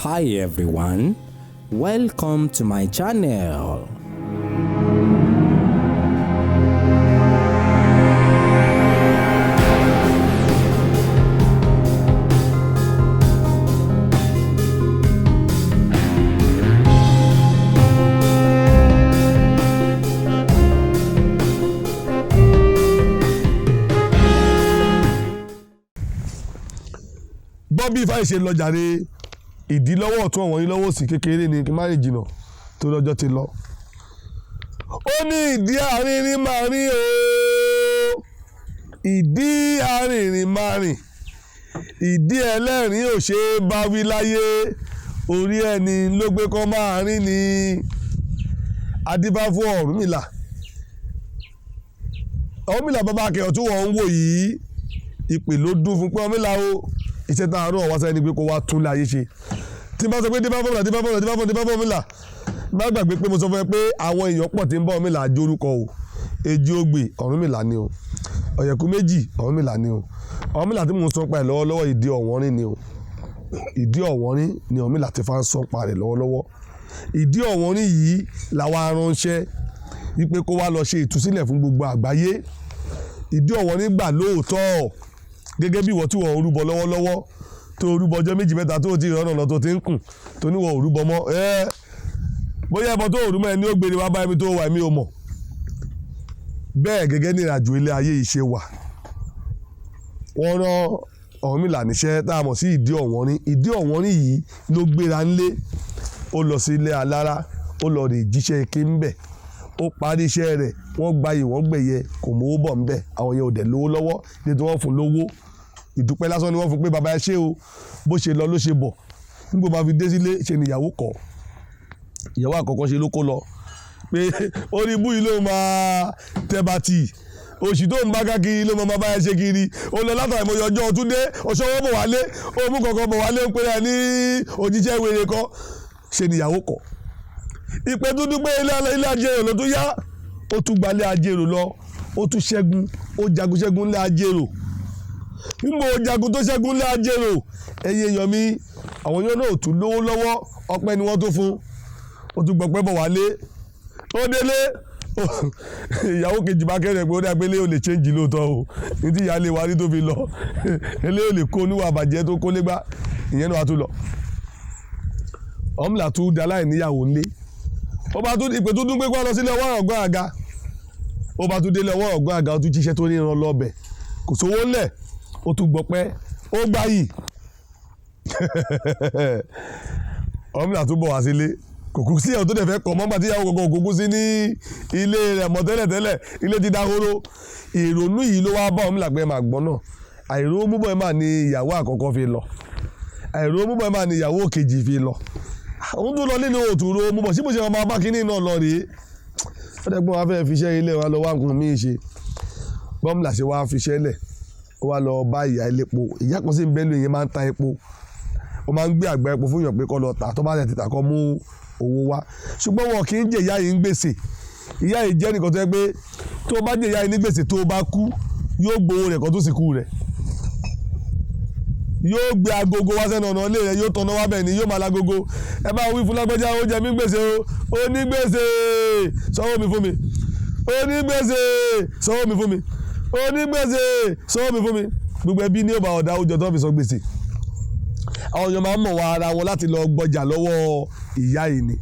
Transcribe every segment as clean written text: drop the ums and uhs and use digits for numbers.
Hi everyone, welcome to my channel. Gbọ́ bí ifá yìí ṣe lọ jàre. Ìdí lọ́wọ́ ọ̀tún, ọ̀wọ́n yín lọ́wọ́ òsì kékeré ni kí n má rìn jìnnà tó lọ́jọ́ ti lọ. Ó ní ìdí àrìnrìn máa rìn o, ìdí àrìnrìn máa rìn, ìdí ẹlẹ́rìn ò ṣe é bá wí láyé, orí ẹni ló gbé kọ́ máa rìn ni. Adífá fún Ọ̀rúnmìlà. Ọ̀rúnmìlà bàbá akẹ́yọ̀ tí wọ́n ń wò yìí, ìpè ló dún fún pé Ọ̀rúnmìlà o, iṣẹ́ tá a rán wá sẹ́ni pé kó wá tún láyé ṣe. Tí n bá sọ pé dífá fún Ọ̀rúnmìlà, dífá fún Ọ̀rúnmìlà, dífá fún dífá fún Ọ̀rúnmìlà, má gbàgbé pé mo sọ fún ẹ pé àwọn èèyàn pọ̀ tí ń bá Ọ̀rúnmìlà jórúkọ o. Èjì Ogbè, Ọ̀rúnmìlà ni o. Ọ̀yẹ̀kú méjì, Ọ̀rúnmìlà ni o. Ọ̀rúnmìlà tí mò ń sọ pa ẹ̀ lọ́wọ́lọ́wọ́, ìdí ọ̀wọ́nrín ni o. Ìdí ọ̀wọ́nrín ni Ọ̀rúnmìlà ti fa ń sọ pa rẹ̀ lọ́wọ́lọ́wọ́. Ìdí ọ̀wọ́nrín yìí làwa aránṣẹ́ wípé kó wá lọ ṣe ìtúsílẹ̀ fún gbogbo àgbáyé. Ìdí ọ̀wọ́nrín gbà lóòótọ́, gẹ́gẹ́ bí ìwọ tí wọ́n rúbọ lọ́wọ́lọ́wọ́, tó rúbọ ọjọ́ méjì mẹ́ta tó ti rọ́nà lọ, tó ti ń kùn, tó níwọ̀ òrúbọ mọ́ ẹ́, bóyá ẹbọ tó rú mọ́ ẹ ní ó gbére wá bá ẹbí tó wà, mí ò mọ̀. Bẹ́ẹ̀ gẹ́gẹ́ ní ìrìnàjò ilé ayé yìí ṣe wà. Wọ́n rán Ọ̀rúnmìlà níṣẹ́ tá a mọ̀ sí ìdí ọ̀wọ́nrín. Ìdí ọ̀wọ́nrín yìí ló gbéra ńlé, ó lọ sí ilé alára, ó lọ rè jíṣẹ́ ike ńbẹ̀. Ó parí iṣẹ́ rẹ̀, wọ́n gba ìwọ́n gbẹ̀yẹ, kò mówó bọ̀ ńbẹ̀. Àwọn yẹn ò dẹ̀ lówó lọ́wọ́ nítorí wọ́n fún lówó. Ìdúpẹ́ lásán ni wọ́n fún pé bàbá ẹ ṣé o, bó ṣe lọ ló ṣe bọ̀. Nígbà máa fi dé sílé, ṣe ni ìyàwó kọ̀. Ìyàwó àkọ́kọ́ ṣe ló kó lọ pé orí ibú yìí ló máa tẹ́ bá tì, òṣì tó ń bá káàkiri ló máa bá ẹ ṣe kiri. Ó lọ látàrí mo yọjọ́ Túndé òṣòwò bọ̀ wálé, ó mú kankan bọ̀ wálé, ń pera ní òjíṣẹ́ wèrè kan. Ṣe ni ìyàwó kọ̀. Ìpè dúdú pé ilé ajérò ló tún yá, ó tún gbalé ajérò lọ, ó tún ṣẹ́gun, ó jagun ṣẹ́gun ilé ajérò. Nígbà ó jagun tó ṣẹ́gun ilé ajérò, ẹ̀yin èèyàn mi, àwọn yóò náà tún lówó lọ́wọ́, ọpẹ́ ni wọ́n tó fún. Ó tún gbọpẹ́ bọ̀ wálé, ó délé, ìyàwó kejì bá kẹ́rẹ̀ pé ó dá pé ilé ò lè change lóòótọ́ o, ní tí ìyáálé wa rí tó fi lọ, ilé ò lè kó oníwà bàjẹ́ tó kó légbá, ìyẹn náà wá tún lọ. Ọ̀rúnmìlà tún da láì níyàwó ńlé. Ó bá tún ìpè tó dún pé kó lọ sílé ọwọ́ ọ̀gbọ́n àga. Ó bá tún délé ọwọ́ ọ̀gbọ́n àga, ó tún jíṣẹ́ tó níran lọ́bẹ̀, kò sówó ńlẹ̀, ó tún gbọpẹ́, ó gbáyì. Ọ̀rúnmìlà tún bọ̀ wá sílé, kò kú sí ìyàwó tó dẹ̀ fẹ́ kọ̀ mọ́gbà tí ìyàwó kankan kò kú sí ní ilé rẹ̀ mọ́ tẹ́lẹ̀tẹ́lẹ̀, ilé ti dahoro. Ìrònú yìí ló wá bá Ọ̀rúnmìlà pé ẹ máa gbọ́n náà, àìrówó múbọ̀ ẹ máa ní ìyàwó àkọ́kọ́ fi lọ, àìrówó múbọ̀ ẹ máa ní ìyàwó kejì fi lọ, òun tún lọ nínú òtún ro múbọ̀ síbò ṣe máa bá kínní náà lọ rèé. Ó dẹ́ pé wọ́n á fẹ́ fiṣẹ́ ilé wa lọ wá nǹkan míì ṣe. Bọ́mìlà ṣe wá fiṣẹ́ lẹ̀, ó wá lọ bá ìyá elépo. Ìyá kan sì ń bẹ́ẹ̀ lóye, máa ń ta epo, ó máa ń gbé àgbá epo fún yàn pé kó lọ tà, tó bá tẹ̀ tà kó mú owó wá. Ṣùgbọ́n wọn kì í jẹ ìyá yìí ń gbèsè. Ìyá yìí jẹ́ nìkan tó yẹ pé tó bá jẹ ìyá yìí ní gbèsè, tó bá kú, yóò gbowó rẹ̀ kó tó sì kú rẹ̀. Yóò gbé agogo wá sẹ́nu ọ̀nà ilé rẹ̀, yóò tọ̀nà wá bẹ̀ ni, yóò máa lagogo. Ẹ bá wí fún lágbájá, ó jẹ mí gbèsè o, ó ní gbèsè, sanwó mi fún mi, ó ní gbèsè, sanwó mi fún mi, ó ní gbèsè, sanwó mi fún mi. Gbogbo ẹbí ní ó bá ọ̀dà àwùjọ tó fi san gbèsè. Àwọn èèyàn máa ń mọ̀ wá ara wọn láti lọ gbọjà lọ́wọ́ ìyá yìí ni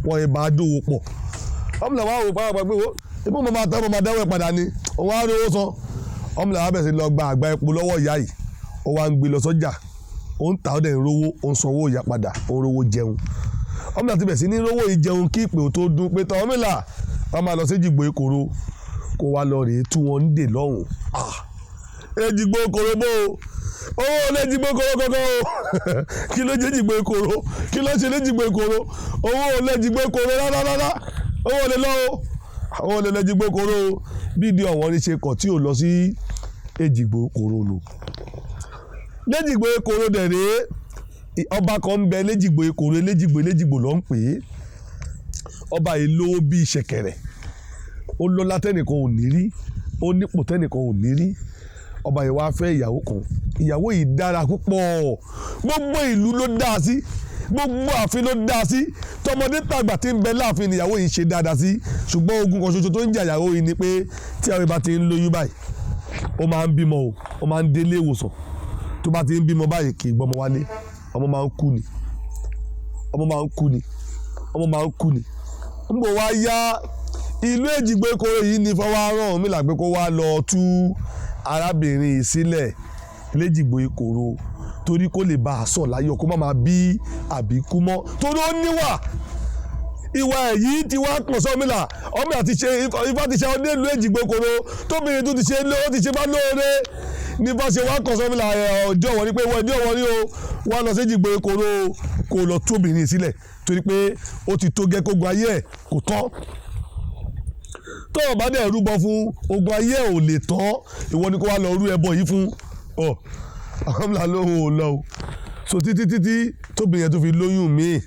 wọ́n yìí bá dòwò pọ̀. Ọ̀rúnmìlà wá wò pàápàá pé wo ibú mo máa tẹ́, mo máa dáwọ́ ẹ̀ padà ni, òun á rówó san. Ọ̀rúnmìlà wá bẹ̀rẹ̀ sí lọ gba àgbá epo lọ́wọ́ ìyá yìí, ó wá ń gbé lọ sọ́jà, ó ń ta, ó dẹ̀ ń rówó, ó ń sanwó ìyá padà, ó ń rówó jẹun. Ọ̀rúnmìlà ti bẹ̀rẹ̀ sí ní rówó yìí jẹun kí ìpè tó dún pé tọ́ Ọ̀rúnmìlà wọ́n máa lọ sí Èjìgbò Èkòrò kó wá lọ rèé tú wọn ń dè lọ́hùn. Èjìgbò Èkòrò bó o, owó lẹ́jìgbò Èkòrò kankan o, kí ló jẹ́ Èjìgbò Èkòrò, kí ló ṣe lẹ́jìgbò Èkòrò, owó lẹ́jìgbò Èkòrò rárá rárá, owó lè lọ o, owó lè lẹ́jìgbò Èkòrò o. Bí ìdí ọ̀wọ́n ní ṣe kọ̀ tí ò lọ sí Èjìgbò Èkòrò nù. Lẹ́jìgbò Èkòrò dẹ̀ rèé, ọba kan ń bẹ lẹ́jìgbò Èkòrò, lẹ́jìgbò lẹ́jìgbò ló ń pè é. Ọba yìí lówó bíi ṣẹ̀kẹ̀rẹ̀, ó lọ́lá tẹ́nìkan ò ní rí, ó nípò tẹ́nìkan ò ní rí. Ọba yìí wá fẹ́ ìyàwó kan. Ìyàwó yìí dára púpọ̀, gbogbo ìlú ló dáa sí. Gbogbo ààfin ló dá sí, tọmọdé tàgbà tí ń bẹ láàfin ìyàwó yìí ṣe dáadáa sí. Ṣùgbọ́n ogun kan ṣoṣo tó ń jà ìyàwó yìí ni pé tí àwọn ìbá ti ń lóyún báyìí, ó máa ń bímọ o, ó máa ń délé ìwòsàn. Tó bá ti ń bímọ báyìí, kì í gbọ́mọ wálé, ọmọ máa ń kú ni, ọmọ máa ń kú ni, ọmọ máa ń kú ni. Ń bò wá yá, ìlú Èjìgbò Ìkorò yìí ni fọwọ́ rán Ọ̀rúnmìlà pé kó wá lọ tú arábìnrin yìí sílẹ̀ l'Éjìgbò Ìkorò, torí kó lè bá a sọ̀ láyọ̀, kó má máa bí àbíkú mọ́, torí ó níwà. Ìwà ẹ̀ yìí ti wá pọ̀ sọ́mìlà. Ọ̀rúnmìlà ti ṣe ifá ti ṣe ọdẹ ìlú Èjìgbò Ìkorò, tóbìnrin tó ti ṣe ó ti ṣe bá lóore ní bá ṣe wá kàn sọ́mìlà. Ọjọ́ wọ̀ ni pé wọ́n ọjọ́ wọ̀ ni o, wá lọ sí Èjìgbò Ìkorò kó lọ tú obìnrin sílẹ̀, torí pé ó ti tó gẹ́ kógun ayé ẹ̀ kò tán. Tó o bá dẹ̀ rúbọ fún, ogun ayé ẹ̀ ò lè tán. Ìwọ ni kó wá lọ rú ẹbọ yìí fún ọ. Ọ̀rúnmìlà lóhùn ò lọ o. So títí títí tóbìnrin yẹn tó fi lóyún míì,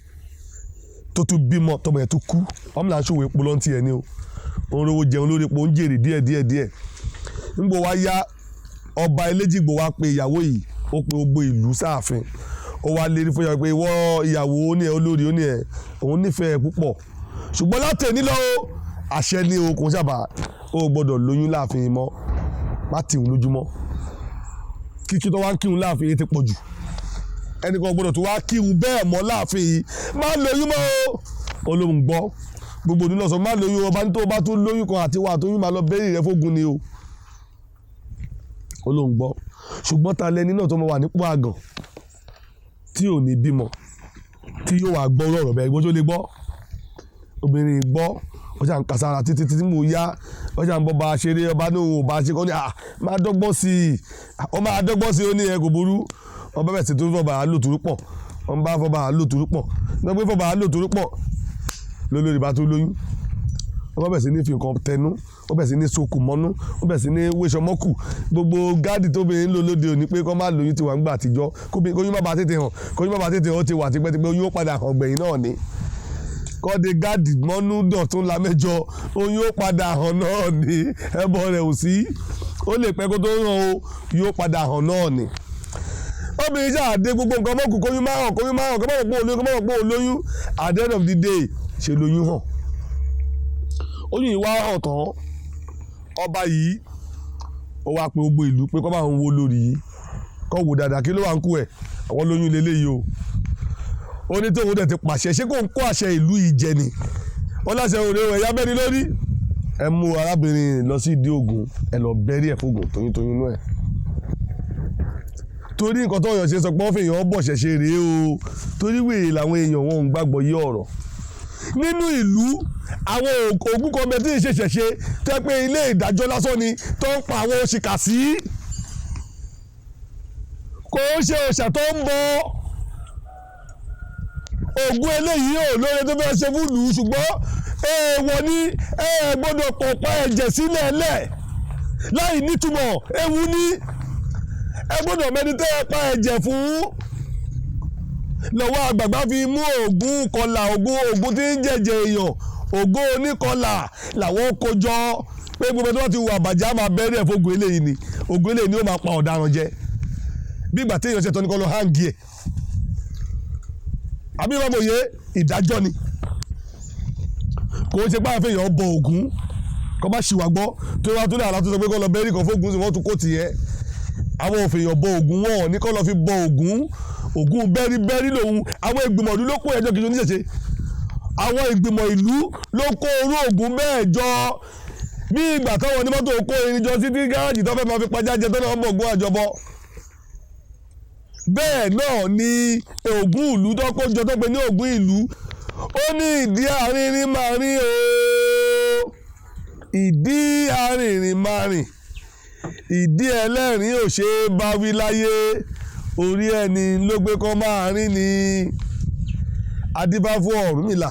tó tún bímọ, tọmọ yẹn tó kú. Ọ̀rúnmìlà ṣòwò epo lọ́ntì ẹ̀ ni o, òun rówó jẹun lórí epo, ń jèrè díẹ̀ díẹ̀ díẹ̀. Nígbò wá yá, ọba Eléjìgbò wá pe ìyàwó yìí, ó pe gbogbo ìlú sáàfin, ó wá lérí fún ìyàwó pé ìwọ ìyàwó, ó ní ẹ olórí, ó ní ẹ òun nífẹ̀ẹ́ púpọ̀, ṣùgbọ́n látẹ̀ní lọ o, àṣẹ ní o, kò ń sábà ó gbọ́dọ̀ lóyún láàfin mọ́, má tì ń lójúmọ́. Kíkí tó wá ń kírun láàfin yìí ti pọ̀ jù, ẹnìkan gbọ́dọ̀ tó wá kírun bẹ́ẹ̀ mọ́ láàfin yìí, má lóyún mọ́ o. Olóhùn gbọ́ gbogbo òdúnlọ sọ má lóyún, ọba ní tó bá tún lóyún kan àti wà tóyún máa lọ bẹ́ẹ̀rì rẹ fógun ni o. Olóhùn gbọ́, ṣùgbọ́n ta lẹni náà tó máa wà nípò àgàn tí ò ní bímọ, tí yóò wá gbọ́ ọ̀rọ̀ bẹ́ẹ̀ gbọ́ tó lè gbọ́. Obìnrin gbọ́, ó ṣà ń kàsára títí títí mò ń yá, ó ṣà ń bọ́ bá a ṣeré, ọba ní òun ò bá a ṣe kọ́ ní à máa dọ́gbọ́n sí i, ó máa dọ́gbọ́n sí i, ó ní ẹ kò burú. Ọba bẹ̀rẹ̀ sí tó fọba àlòtúrú pọ̀, wọ́n bá fọba àlòtúrú pọ̀, wọ́n gbé fọba àlòtúrú pọ̀ lólórí bá tó lóyún. Ọba bẹ̀rẹ̀ sí ní fi nǹkan tẹnu, ó bẹ̀rẹ̀ sí ní sokùn mọ́nú, ó bẹ̀rẹ̀ sí ní wéṣọ mọ́kù. Gbogbo gáàdì tó bẹ̀rẹ̀ ń lò lóde òní pé kó má lóyún ti wà ńgbà àtijọ́, kóyún má bàa tètè hàn, kóyún má bàa tètè hàn, ó ti wà tipẹ́tipẹ́, oyún ó padà hàn gbẹ̀yìn náà ni. Kọ́dé gáàdì mọ́nú dọ̀tún la mẹ́jọ, oyún ó padà hàn náà ni, ẹbọ rẹ̀ ò sí, ó lè pẹ́ kó tó hàn o, yóò padà hàn náà ni. Obìnrin ṣáà dé gbogbo nǹkan mọ́kù, kóyún má hàn, kóyún má hàn, kó má mọ̀ pé òun lóyún, kó má mọ̀ pé òun lóyún. At the end of the day, ṣe lóyún hàn. Oyún yìí wá hàn tán, ọba yìí ó wá pe gbogbo ìlú pé kó bá òun wo lórí yìí, kó wò dáadáa kí ló wà ń kú ẹ̀, àwọn lóyún leléyìí o. Ó ní tóun dẹ̀ ti pàṣẹ, ṣé kò ń kó àṣẹ ìlú yìí jẹ ni? Ó láṣẹ òde o, ẹ̀yà bẹ́ni lórí. Ẹ mú arábìnrin lọ sí ìdí Ògún, ẹ lọ bẹ́rí ẹ̀ fóògùn toyúntoyún inú ẹ̀. Torí nǹkan tó yàn ṣe sọ pé wọ́n fi èèyàn bọ̀ ṣẹ̀ṣẹ̀ rèé o, torí wèrè làwọn èèyàn wọn ò ń gbàgbọ́ yé ọ̀rọ̀. Nínú ìlú àwọn Ògún kan bẹ tí ì ṣe ṣẹ̀ṣẹ̀, tẹ́ pé ilé ìdájọ́ lásán ni tó ń pa àwọn òṣìkà sí. Kò ń ṣe òòṣà tó ń bọ Ògún eléyìí ò lóore tó fẹ́ ṣe fún ìlú, ṣùgbọ́n èèwọ̀ ni, ẹ gbọ́dọ̀ pọ̀pá ẹ̀jẹ̀ sílẹ̀ lẹ̀ láì nítumọ̀, ewu ní, ẹ gbọ́dọ̀ mẹ́ni tẹ́ ẹ pa ẹ̀jẹ̀ fún. Lọ́wọ́ àgbààgbà fi mú Ògún kọlà, Ògún tí ń jẹ̀jẹ̀ èèyàn, Ògún oníkọlà làwọn kó jọ pé gbogbo tó bá ti wù àbàjá máa bẹ́rẹ̀ ẹ̀ fógun eléyìí ni, Ògún eléyìí ni ó máa pa ọ̀daràn jẹ. Bí ìgbà téèyàn ṣe tán ní kọ́ lọ háǹgì ẹ̀, àbí ìwà mòye ìdájọ́ ni. Kò ń ṣe pé àwọn èèyàn bọ Ògún kọ́ bá ṣìwà gbọ́ tó wá tó ní àlá tó sọ pé kọ́ lọ bẹ́rì kan fógun sí wọ́n tún kó tiẹ̀. Àwọn òfin èèyàn bọ Ògún wọn ò ní kọ́ lọ fi bọ Ògún. Ògún bẹ́rí bẹ́rí lòun, àwọn ìgbìmọ̀ ìlú ló kó ẹjọ́ kìí ṣe oníṣẹ̀ṣe. Àwọn ìgbìmọ̀ ìlú ló kó orú Ògún bẹ́ẹ̀ jọ. Bí ìgbà táwọn onímọ́tò kó irin jọ sí tí gáràjì tó fẹ́ máa fi pajá jẹ tó náà ń bọ̀ Ògún àjọbọ. Bẹ́ẹ̀ náà ni Ògún ìlú tó kó jọ tó pe ní Ògún ìlú. Ó ní ìdí arìnrìn máa rìn o, ìdí arìnrìn máa rìn, ìdí ẹlẹ́rìn ò ṣe é bá wí láyé, orí ẹni ló gbé kọ́ máa rìn ni. Adífá fún Ọ̀rúnmìlà